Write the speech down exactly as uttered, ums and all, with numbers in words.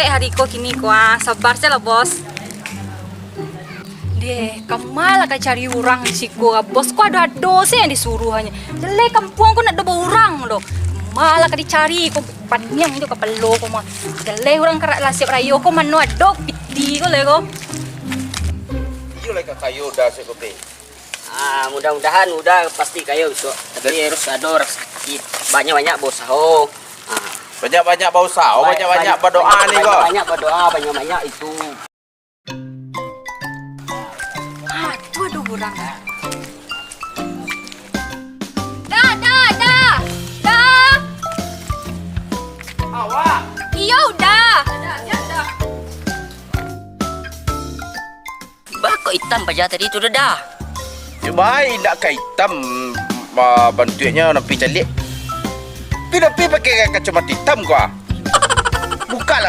Hari ko kini ko, ah, sabar se lah, Bos. Deh, kama lah ka cari urang di siko, ah, Bos ko ado-ado se nan disuruahnyo. Jaleh kampuang ko ndak ado baurang doh. Kama lah ka dicari ko, paniang jo kapalo ko mah. Jaleh urang karak lah siap rayo ko, mano ado piti ko lai ko. Iyo lai ka kayo Uda se ko, Pi. Ah, mudah-mudahan Uda pasti kayo bisuak. Tapi harus ado rasaki. Banyak-banyak bausaho. Ah. Banyak-banyak bausaho, banyak-banyak badoa ni ko. Banyak-banyak badoa, banyak-banyak itu. Ah, tu ado urang. Da, Da, Da. Da. Awak. Iyo, Da. Da, Da, Da. Ba kok itam paja tadi tu, Da? Yo, bae, indak ka itam, ba-, bantuaknyo, nampak caliak. Pi, dah Pi pakai kacamata itam ko, ah. Bukaklah